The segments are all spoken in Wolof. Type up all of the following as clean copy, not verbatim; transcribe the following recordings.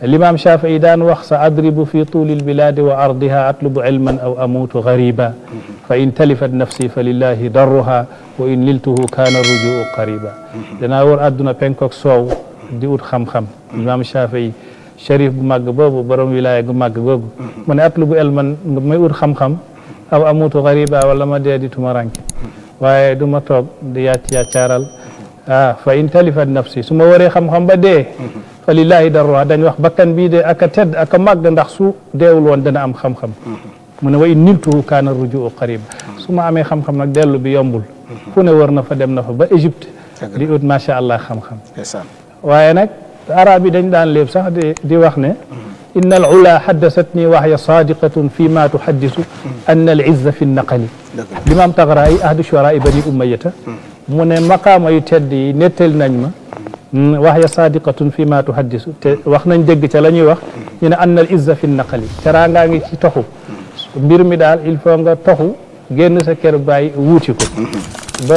l'imam Shafii daan wax sa adribu fi tuuli lbiladi wa ardiha atlubu ilman aw amutu gariba fa in talifat nafsi fa lillahi darruha wa in liltuhu kaana rujuu qariba danaa wër àdduna penkook soow di ut xam-xam imam Shafii sharif bu màgg boobu borom wilaaya gu màgg googu mu ne atlubu ilman nga may ut xam-xam aw amutu gariba wala ma dee di tumaranke waaye du ma toog di yaccaaral fa in talifat nafsi su ma waree xam-xam ba dee fa lillahi darruha dañ wax bakkan bii de aka tedd aka màgg ndax su deewul woon dana am xam-xam mu ne wa in niltuhu kaana rujuu qariba su ma amee xam-xam nag dellu bi yombul fu ne wër na fa dem na fa ba Égypte di ut macha allah xam-xam waaye nag arab yi dañ daan léeb sax di wax ne inna al ula haddasatni wahya sadiqatun fi ma tuhaddisu anna al izza fi naqali l'imam Taghra'i ahdu shu'ara'i bani umayyata mu ne maqaama yu tedd yi nettali nañ ma wahya sadiqatun fi ma tuhaddisu te wax nañ dëgg ca la ñuy wax ñu ne anna al izza fi naqali teraangaa ngi ci toxu mbir mi daal il faut nga toxu génn sa kër bàyyi wuuti ko ba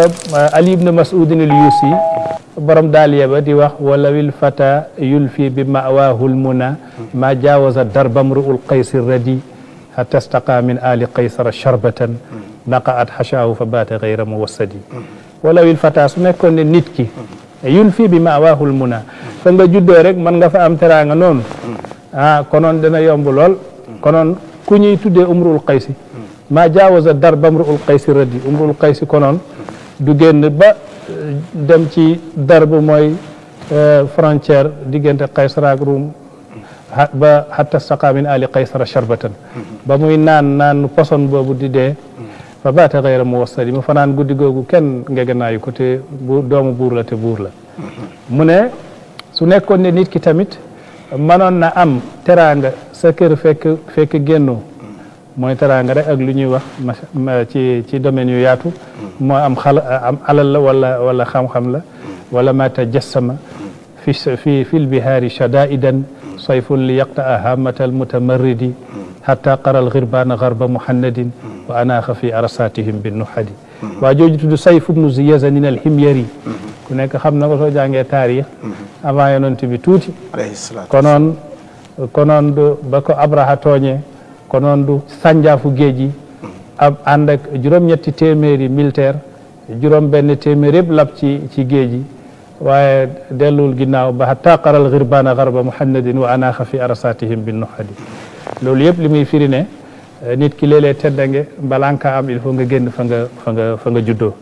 Ali ibn Mas'udin al-Yusi borom daaliya ba di wax walawil fata yulfi bi mawaahu lmuna ma jaawaza darba mru'ul qaysi radi hatta staqa min ali qaysara sharbatan naqa'at hashaahu fa baata ghayra muwassadi walawil fata su nekkoon ne nit ki yulfi bi mawaahu lmuna fa nga juddoo rek mën nga fa am teraanga noonu konoon dana yomb lool konoon ku ñuy tuddee umrul qaysi ma jaawaza darba mru'ul qaysi radi umrul qaysi konoon du génn ba dem ci darb mooy frontière diggante Qaysar ak Rum ba hatta staqa min ali qaysara sharbatan ba muy naan poson boobu di dee fa baata ghayra muwassadi mu fanaan guddi googu kenn ngegenaayu ko te doomu buur la te buur la mu ne su nekkoon ne nit ki tamit mënoon na am teraanga sa kër fekk génnoo mooy teraanga rek ak lu ñuy wax ci domaine yu yaatu moo am alal la wala xam-xam la wala ma tajassama fi lbihaari shadaidan sayfun li yaqta'a hamata almutamarridi hatta qara alghirbana gharba muhannadin wa anaaxa fi arasatihim binnuhadi waa jooju tudd Sayf ibnu Yazanin alhimyari ku nekk xam na ko soo jàngee taarix avant yonent bi tuuti konoon du ba ko Abraha tooñee konoon du sànjaafu géej gi ab ànd ak juróom-ñetti téeméeri militaire juróom benn téeméer yëpp lab ci géej gi waaye delluwul ginnaaw ba hatta qaral ghirbana gharba muhannadin wa anaaxa fi arasatihim bin nuhadi loolu yëpp li muy firi ne nit ki léeg-léeg teddange balaa nga am il faut nga génn fa nga juddoo